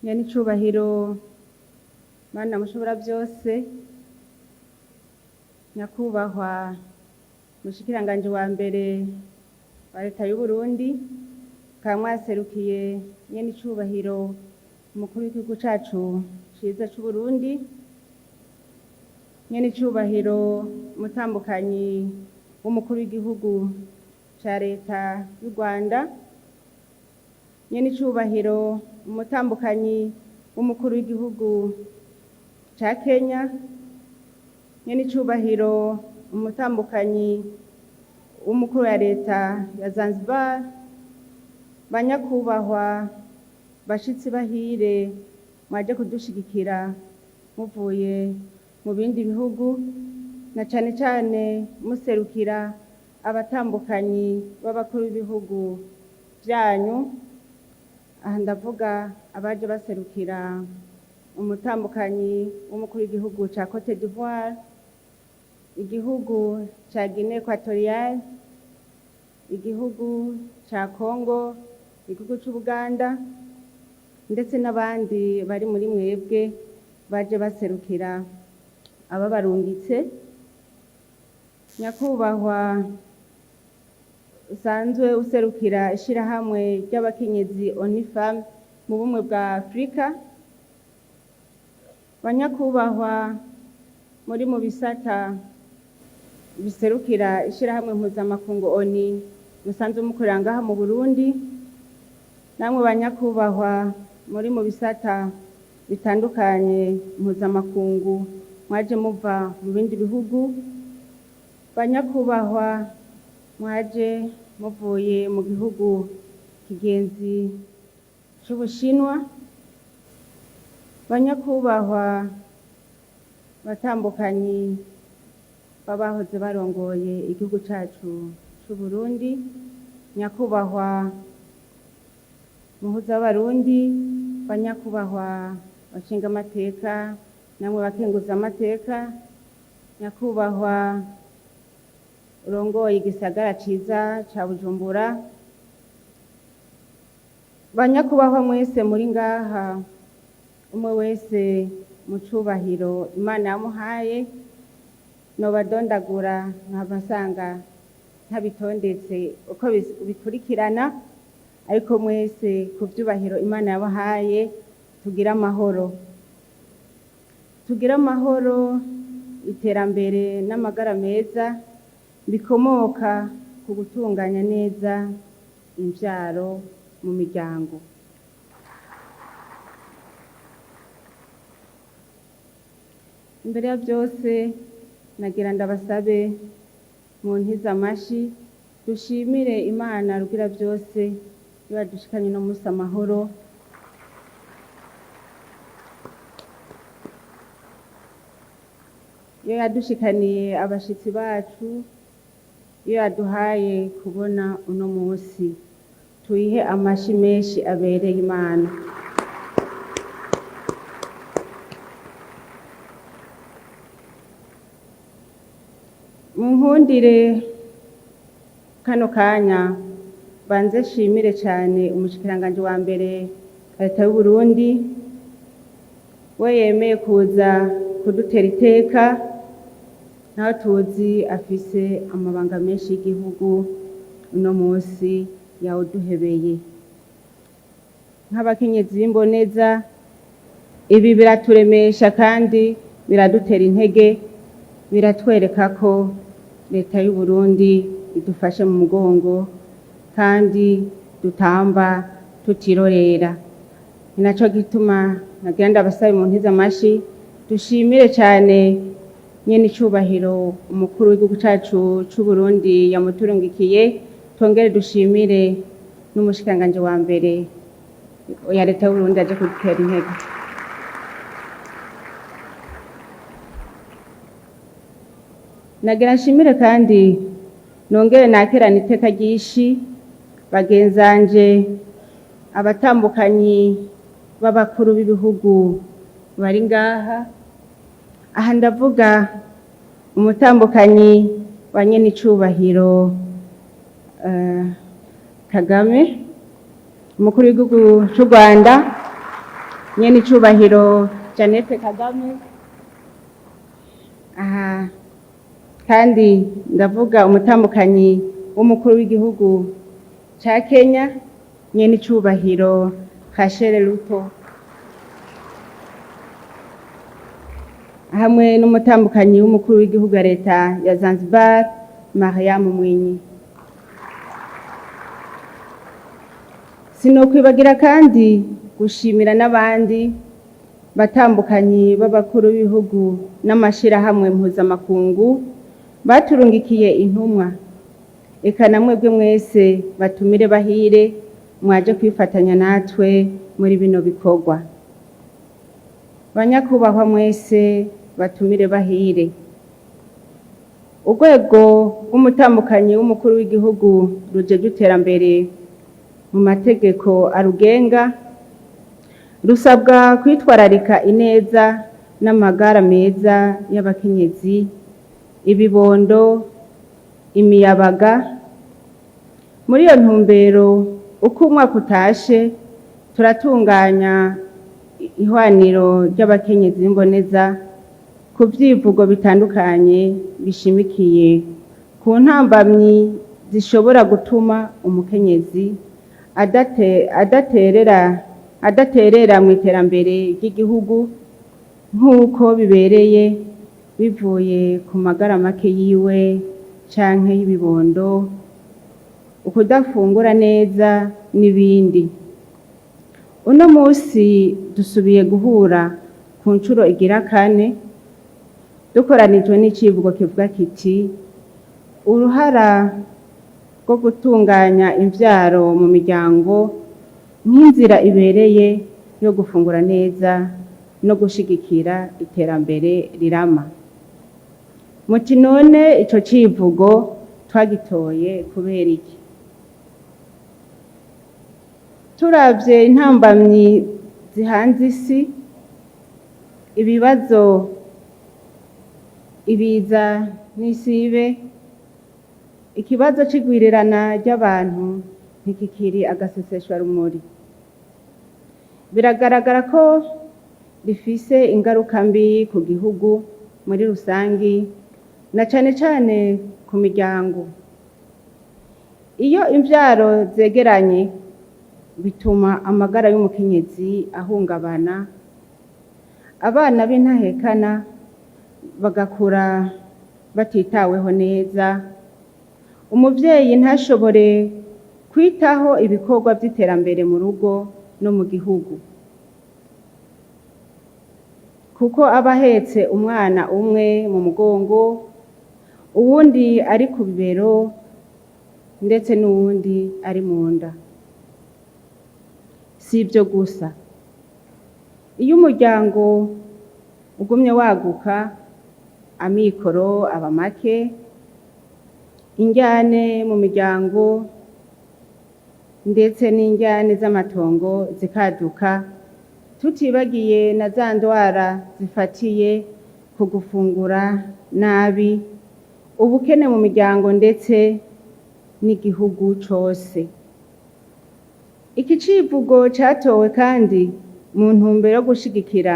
Nyenicubahiro Mana mushobora byose, nyakubahwa mushikiranganji wa mbere wa leta y'u Burundi, mukaba mwaserukiye nyenicubahiro umukuru w'igihugu cacu ciza c'u Burundi, nyenicubahiro umutambukanyi w'umukuru w'igihugu ca leta y'u Rwanda, nyenicubahiro umutambukanyi w'umukuru w'igihugu ca Kenya, nyenicubahiro umutambukanyi w'umukuru wa leta ya Zanzibar, banyakubahwa bashitsi bahire mwaje kudushigikira muvuye mu bindi bihugu, na cane cane muserukira abatambukanyi b'abakuru b'ibihugu vyanyu. Aha ndavuga abaje baserukira umutambukanyi w'umukuru w'igihugu ca Cote d'Ivoire, igihugu ca Guinée Equatoriale, igihugu ca Congo, igihugu c'Ubuganda, ndetse n'abandi bari muri mwebwe baje baserukira ababarungitse. Nyakubahwa usanzwe userukira ishirahamwe ry'abakenyezi ONU-Femmes mu bumwe bwa Afrika, banyakubahwa muri mu bisata biserukira ishirahamwe mpuzamakungu ONU musanzwe mukorera ngaha mu Burundi, namwe banyakubahwa muri mu bisata bitandukanye mpuzamakungu mwaje muva mu bindi bihugu, banyakubahwa mwaje muvuye mu gihugu kigenzi c'Ubushinwa, banyakubahwa batambukanyi b'abahoze barongoye igihugu cacu c'Uburundi, nyakubahwa muhuza w'Abarundi, banyakubahwa bashinga amateka namwe bakenguza amateka, nyakubahwa urongoye igisagara ciza ca Bujumbura, banyakubahwa mwese muri ngaha, umwe wese mu cubahiro Imana yamuhaye, nobadondagura nkava nsanga ntabitondetse uko bikurikirana, ariko mwese ku vyubahiro Imana yabahaye, tugire amahoro, tugire amahoro, iterambere n'amagara meza bikomoka ku gutunganya neza imvyaro mu miryango. Imbere ya byose nagira ndabasabe mu ntiza amashi dushimire Imana rugira byose iyo yadushikanye uno munsi amahoro. Iyo yadushikaniye abashitsi bacu, iyo yaduhaye kubona uno munsi, tuyihe amashi menshi abereye Imana. Munkundire kano kanya banze nshimire cyane umushikiranganji wa mbere leta y'u Burundi, we yemeye kuza kudutera iteka, naho tuzi afise amabanga menshi y'igihugu, uno munsi yawuduhebeye. Nk'abakenyezi b'imboneza, ibi biraturemesha kandi biradutera intege, biratwereka ko leta y'u Burundi idufashe mu mugongo kandi dutamba tutirorera. Ni naco gituma nagira ndabasabe mu ntiza amashi dushimire cyane nyene icubahiro umukuru w'igihugu cacu c'u Burundi yamuturungikiye, twongere dushimire n'umushikiranganji wa mbere ya leta y'u Burundi aje kudutera intege. Nagira nshimire kandi nongere nakirane iteka ryinshi bagenzanje abatambukanyi b'abakuru b'ibihugu bari ngaha. Aha ndavuga umutambukanyi wa nyenicubahiro Kagame, umukuru w'igihugu c'u Rwanda, Nyenicubahiro Jeannette Kagame. Aha kandi ndavuga umutambukanyi w'umukuru w'igihugu ca Kenya, Nyenicubahiro Rachel Ruto, hamwe n'umutambukanyi w'umukuru w'igihugu wa leta ya Zanzibar, Mariam Mwinyi. Sinokwibagira kandi gushimira n'abandi batambukanyi b'abakuru b'ibihugu n'amashirahamwe mpuzamakungu baturungikiye intumwa. Eka na mwebwe mwese batumire bahire mwaje kwifatanya natwe muri bino bikorwa. Banyakubahwa mwese batumire bahire, urwego rw'umutambukanyi w'umukuru w'igihugu rujejwe iterambere mu mategeko arugenga rusabwa kwitwararika ineza n'amagara meza y'abakenyezi, ibibondo, imiyabaga. Muri iyo ntumbero, uko umwaka utashe turatunganya ihwaniro ry'abakenyezi b'imboneza ku vyivugo bitandukanye bishimikiye ku ntambamyi zishobora gutuma umukenyezi adaterera mu iterambere ry'igihugu nk'uko bibereye, bivuye ku magara make yiwe canke y'ibibondo, ukudafungura neza n'ibindi. Uno musi dusubiye guhura ku nshuro igira kane, dukoranijwe n'icivugo kivuga kiti: uruhara rwo gutunganya imvyaro mu miryango nk'inzira ibereye yo gufungura neza no gushigikira iterambere rirama. Muti none ico civugo twagitoye kubera iki? Turavye intambamyi zihanze isi, ibibazo, ibiza n'isibe, ikibazo c'igwirirana ry'abantu ntikikiri agaseseshwarumuri. Biragaragara ko rifise ingaruka mbi ku gihugu muri rusangi na cane cane ku miryango. Iyo imvyaro zegeranye bituma amagara y'umukenyezi ahungabana, abana b'intahekana bagakura batitaweho neza, umuvyeyi ntashobore kwitaho ibikorwa vy'iterambere mu rugo no mu gihugu, kuko aba ahetse umwana umwe mu mugongo, uwundi ari ku bibero, ndetse n'uwundi ari mu nda. Si ibyo gusa, iyo umuryango ugumye waguka, amikoro aba make, injyane mu miryango ndetse n'injyane z'amatongo zikaduka, tutibagiye na za ndwara zifatiye ku gufungura nabi, ubukene mu miryango ndetse n'igihugu cose. Iki civugo catowe kandi mu ntumbero yo gushigikira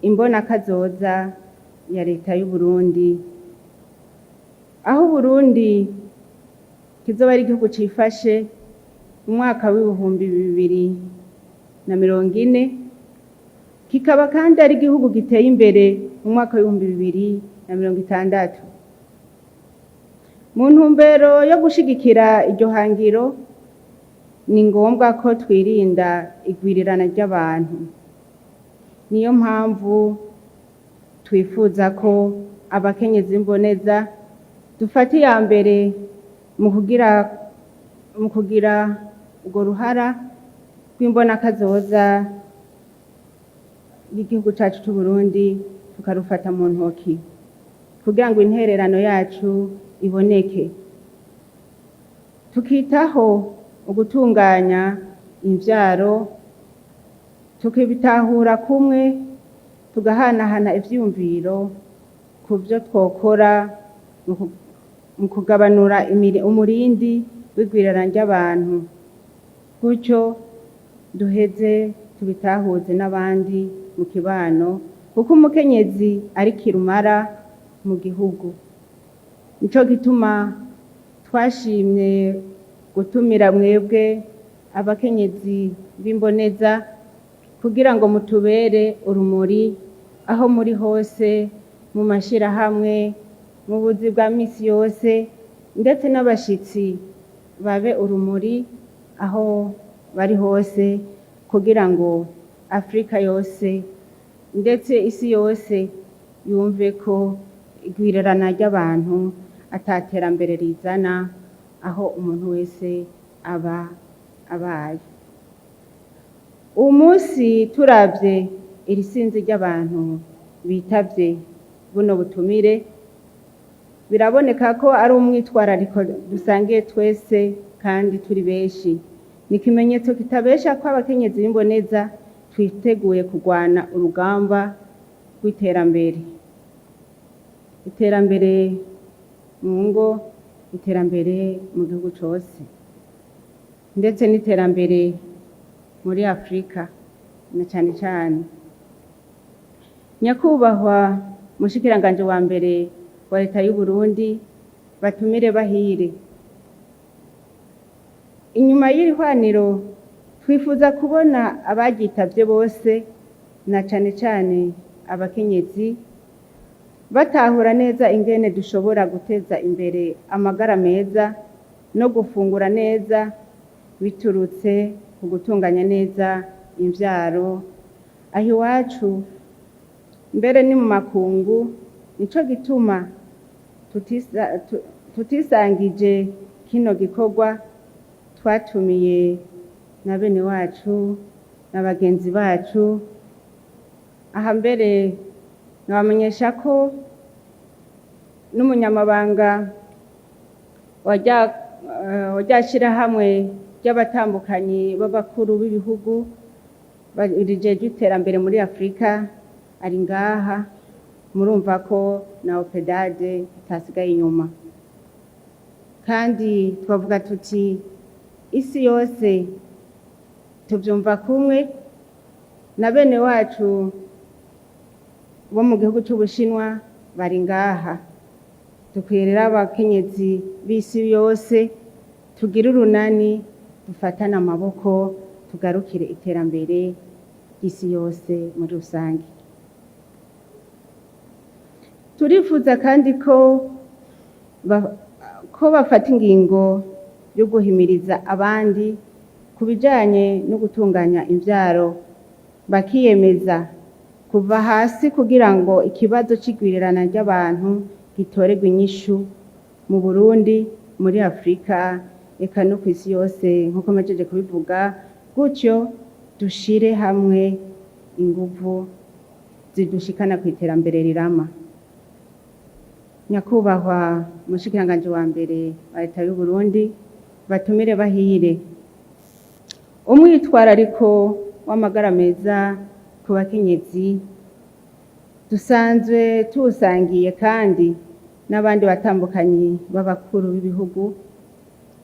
imbonakazoza ya leta y'u Burundi, aho Uburundi kizoba ari igihugu cifashe mu mwaka w'2040, kikaba kandi ari igihugu giteye imbere mu mwaka w'2060. Mu ntumbero yo gushigikira iryo hangiro, ni ngombwa ko twirinda igwirirana ry'abantu. Niyo mpamvu twifuza ko abakenyezi b'imboneza dufata iya mbere mu kugira urwo ruhara rw'imbonakazoza y'igihugu cacu c'Uburundi, tukarufata mu ntoki kugira ngo intererano yacu iboneke, tukitaho ugutunganya imvyaro, tukibitahura kumwe, tugahanahana ivyiyumviro ku vyo twokora mu kugabanura umurindi w'igwirirana ry'abantu, gutyo duheze. tubitahuze n'abandi mu kibano, kuko umukenyezi ari kirumara mu gihugu. Nico gituma twashimye gutumira mwebwe abakenyezi b'imboneza kugira ngo mutubere urumuri aho muri hose, mu mashirahamwe, mu buzi bwa misi yose, ndetse n'abashitsi babe urumuri aho bari hose, kugira ngo Afrika yose ndetse isi yose yumve ko igwirirana ry'abantu ataterambere rizana aho umuntu wese aba abaye. Uwu munsi turavye iri sinzi ry'abantu bitavye buno butumire, biraboneka ko ari umwitwarariko dusangiye twese kandi turi benshi. Ni ikimenyetso kitabesha ko abakenyezi b'imboneza twiteguye kurwana urugamba rw'iterambere. Iterambere mu ngo, iterambere mu gihugu cose, ndetse n'iterambere muri Afrika na cane cane. Nyakubahwa mushikiranganje wa mbere wa leta y'u Burundi, batumire bahire, inyuma y'iri hwaniro twifuza kubona abaryitavye bose na cane cane abakenyezi batahura neza ingene dushobora guteza imbere amagara meza no gufungura neza biturutse ku gutunganya neza imvyaro aho iwacu, mbere ni mu makungu. Nico gituma tutisangije kino gikorwa, twatumiye na bene wacu na bagenzi bacu. Aha mbere nabamenyesha ko n'umunyamabanga wa rya shirahamwe ry'abatambukanyi b'abakuru b'ibihugu rijejwe iterambere muri Afrika ari ngaha. Murumva ko na OPEDADE itasigaye inyuma, kandi twavuga tuti isi yose tuvyumva kumwe, na bene wacu bo mu gihugu c'Ubushinwa bari ngaha. Dukwiye rero abakenyezi b'isi yose tugire urunani, dufatane amaboko, tugarukire iterambere ry'isi yose muri rusange. Turifuza kandi ko bafata ingingo yo guhimiriza abandi ku bijanye no gutunganya imvyaro, bakiyemeza kuva hasi kugira ngo ikibazo c'igwirirana ry'abantu gitorerwe inyishu mu Burundi, muri Afrika, eka no kw'isi yose, nk'uko mpejeje kubivuga. Gutyo dushire hamwe inguvu zidushikana kw'iterambere rirama. Nyakubahwa umushikiranganji wa mbere wa leta y'u Burundi, batumire bahire, umwitwarariko w'amagara meza ku bakenyezi dusanzwe tuwusangiye kandi n'abandi batambukanyi b'abakuru b'ibihugu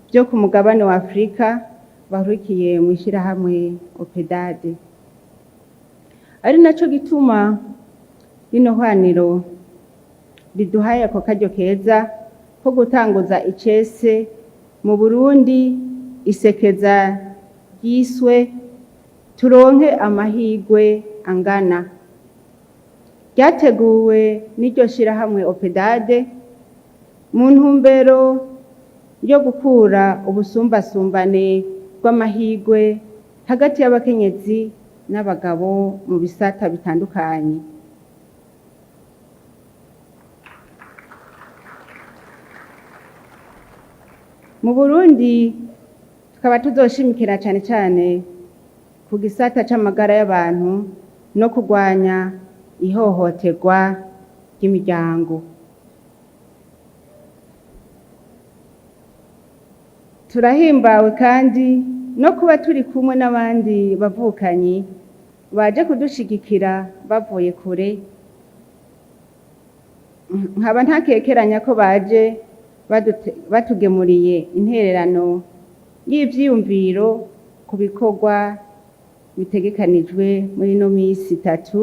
byo ku mugabane wa Afrika bahurikiye mu ishirahamwe OPEDADE, ari naco gituma rino hwaniro riduhaye ako karyo keza ko gutanguza icese mu Burundi isekeza ryiswe "Turonke amahirwe angana", ryateguwe n'iryo shirahamwe OPEDADE mu ntumbero yo gukura ubusumbasumbane bw'amahirwe hagati y'abakenyezi n'abagabo mu bisata bitandukanye. Mu Burundi tukaba tuzoshimikira cane cane ku gisata c'amagara y'abantu no kurwanya ihohoterwa ry'imiryango. Turahimbawe kandi no kuba turi kumwe n'abandi bavukanyi baje kudushigikira bavuye kure, nkaba ntakekeranya ko baje batugemuriye intererano y'ivyiyumviro ku bikorwa bitegekanijwe muri ino minsi itatu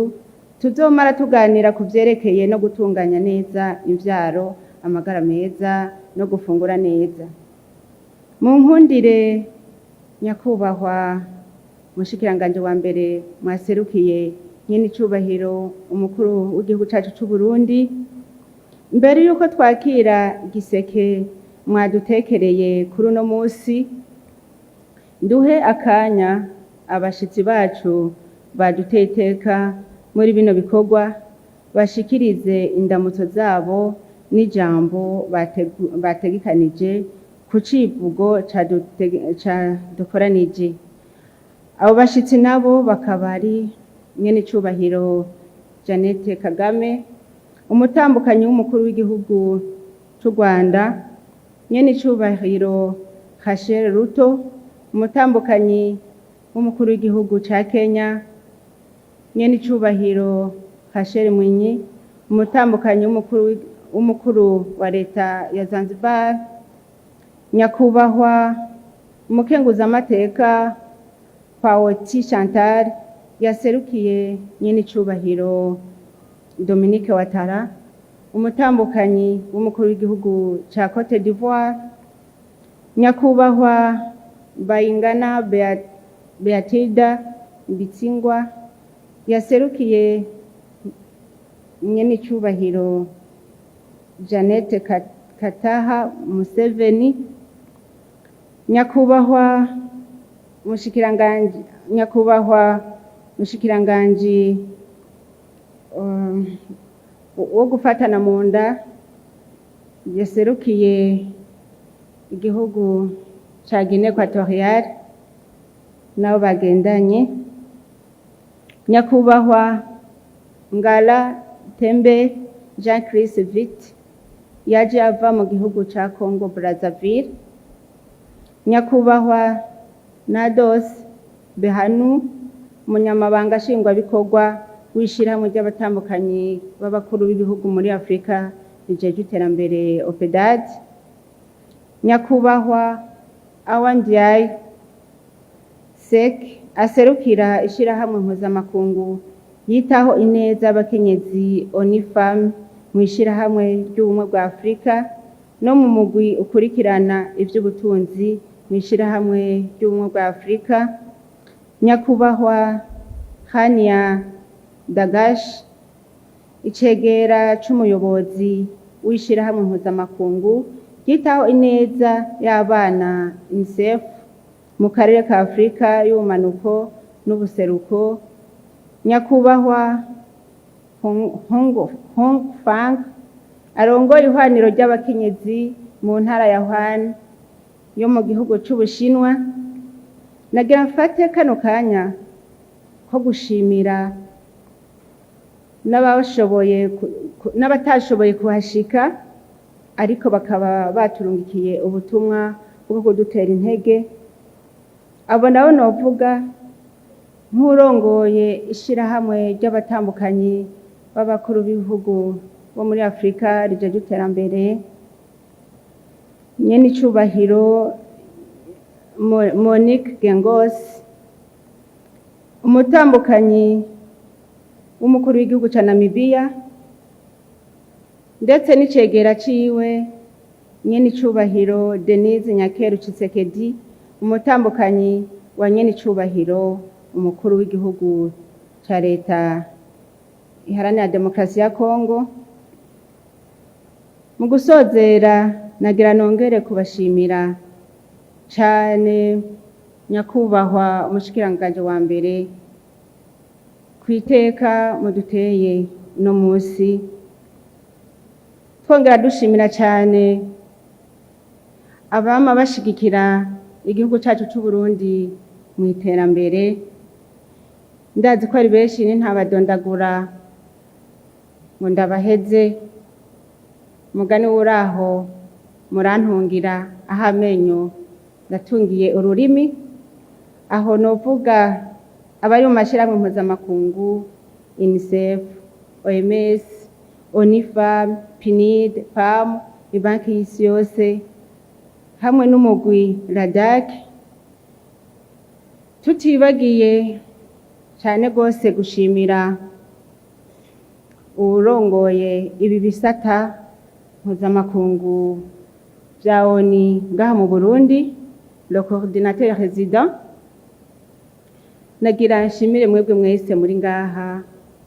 tuzomara tuganira ku vyerekeye no gutunganya neza imvyaro, amagara meza no gufungura neza. Mu nkundire, nyakubahwa mushikiranganje wa mbere mwaserukiye nyene icubahiro umukuru w'igihugu cacu c'Uburundi, mbere yuko twakira igiseke mwadutekereye kuri uno musi, nduhe akanya abashitsi bacu baduteye iteka muri bino bikorwa bashikirize indamutso zabo n'ijambo bategekanije ku civugo cadukoranije. Abo bashitsi nabo bakaba ari mwene icubahiro Jeannette Kagame, umutambukanyi w'umukuru w'igihugu c'u Rwanda, mwene icubahiro Rachel Ruto, umutambukanyi w'umukuru w'igihugu ca Kenya, mwene icubahiro Rachel Mwinyi, umutambukanyi w'umukuru wa leta ya Zanzibar, nyakubahwa umukenguzamateka Pawoti Chantal yaserukiye nyene icubahiro Dominique Ouattara, umutambukanyi w'umukuru w'igihugu ca Cote d'Ivoire, nyakubahwa Bayingana Beatilda Mbitsingwa yaserukiye nyene icubahiro Jeannette Kataha Museveni, nyakubahwa mushikiranganji, nyakubahwa mushikiranganji wo gufatana mu nda yaserukiye igihugu ca Guinée Equatoriale nabo bagendanye, nyakubahwa Ngala Tembe Jean Chris Vit yaje ava mu gihugu ca Congo Brazzaville, nyakubahwa Nados Behanu, umunyamabanga nshingwabikorwa w'ishirahamwe ry'abatambukanyi b'abakuru b'ibihugu muri Afurika rijejwe iterambere OPEDAD, nyakubahwa Awa Ndiaye Sek aserukira ishirahamwe mpuzamakungu yitaho ineza y'abakenyezi ONU mu ishirahamwe ry'ubumwe bwa Afurika no mu mugwi ukurikirana ivy'ubutunzi mu ishirahamwe ry'ubumwe bwa Afurika, nyakubahwa Hania Dagash, icegera c'umuyobozi w'ishirahamwe mpuzamakungu ryitaho ineza y'abana UNICEF mu karere ka Afurika y'ubumanuko n'ubuseruko, nyakubahwa Hong Fang arongoye ihwaniro ry'abakenyezi mu ntara ya Wuhan yo mu gihugu c'Ubushinwa. Nagira mfate kano kanya ko gushimira n'abashoboye n'abatashoboye kuhashika ariko bakaba baturungikiye ubutumwa bwo kudutera intege. Abo nabo novuga nk'urongoye ishirahamwe ry'abatambukanyi b'abakuru b'ibihugu bo muri Afurika rijejwe iterambere, nyene icubahiro Monique Gengos, umutambukanyi w'umukuru w'igihugu ca Namibia, ndetse n'icegera ciwe nyene icubahiro Denise Nyakeru Tshisekedi, umutambukanyi wa nyene icubahiro umukuru w'igihugu ca leta iharanira demokarasi ya Kongo. Mu gusozera, nagira nongere kubashimira cane, nyakubahwa umushikiranganji wa mbere, kwiteka muduteye uno musi, twongera dushimira cane abama bashigikira igihugu cacu c'Uburundi mu iterambere. Ndazi ko ari benshi, ntabadondagura ngo ndabaheze, mugani wuraho murantungira aho amenyo ndatungiye ururimi. Aho novuga abari mu mashirahamwe mpuzamakungu UNICEF, OMS, ONU-Femmes, PNUD, PAM, ibanki y'isi yose hamwe n'umugwi RADAC, tutibagiye Cyane rwose gushimira uwurongoye ibi bisata mpuzamakungu bya ONU ngaha mu Burundi, le coordinateur résident. Nagira nshimire mwebwe mwese muri ngaha.